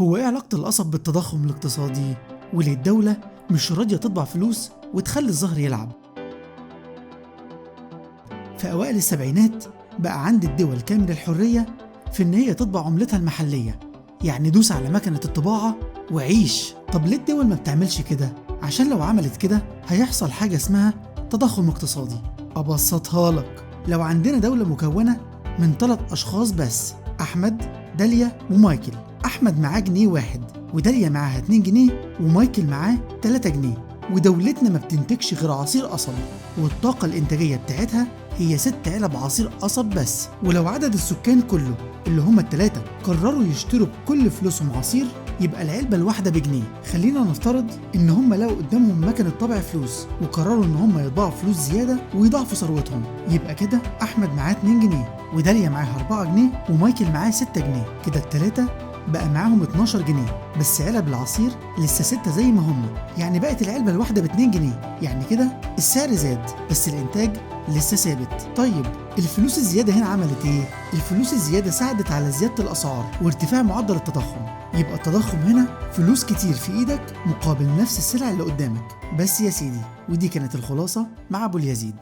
هو إيه علاقة القصب بالتضخم الاقتصادي؟ وليه الدولة مش راضية تطبع فلوس وتخلي الزهر يلعب؟ في أوائل السبعينات بقى عند الدول كامل الحرية في إن هي تطبع عملتها المحلية، يعني دوس على مكنة الطباعة وعيش. طب ليه الدول ما بتعملش كده؟ عشان لو عملت كده هيحصل حاجة اسمها تضخم اقتصادي. أبسطها لك، لو عندنا دولة مكونة من 3 أشخاص بس، أحمد، داليا ومايكل. أحمد معاه جنيه واحد، وداليا معاها 2 جنيه، ومايكل معاه 3 جنيه، ودولتنا ما بتنتجش غير عصير قصب، والطاقة الإنتاجية بتاعتها هي 6 علب عصير قصب بس. ولو عدد السكان كله اللي هما ال3 قرروا يشتروا بكل فلوسهم عصير، يبقى العلبة الواحدة بجنيه. خلينا نفترض إن هما لقوا قدامهم مكنة طبع فلوس وقرروا إن هما يطبعوا فلوس زيادة ويضاعفوا ثروتهم، يبقى كده أحمد معاه 2 جنيه، وداليا معاها 4 جنيه، ومايكل معاه 6 جنيه. كده ال3 بقى معاهم 12 جنيه، بس علب العصير لسه 6 زي ما هما، يعني بقت العلبة الواحدة ب2 جنيه. يعني كده السعر زاد بس الإنتاج لسه ثابت. طيب الفلوس الزيادة هنا عملت إيه؟ الفلوس الزيادة ساعدت على زيادة الأسعار وارتفاع معدل التضخم. يبقى التضخم هنا فلوس كتير في إيدك مقابل نفس السلع اللي قدامك. بس يا سيدي، ودي كانت الخلاصة مع أبو اليزيد.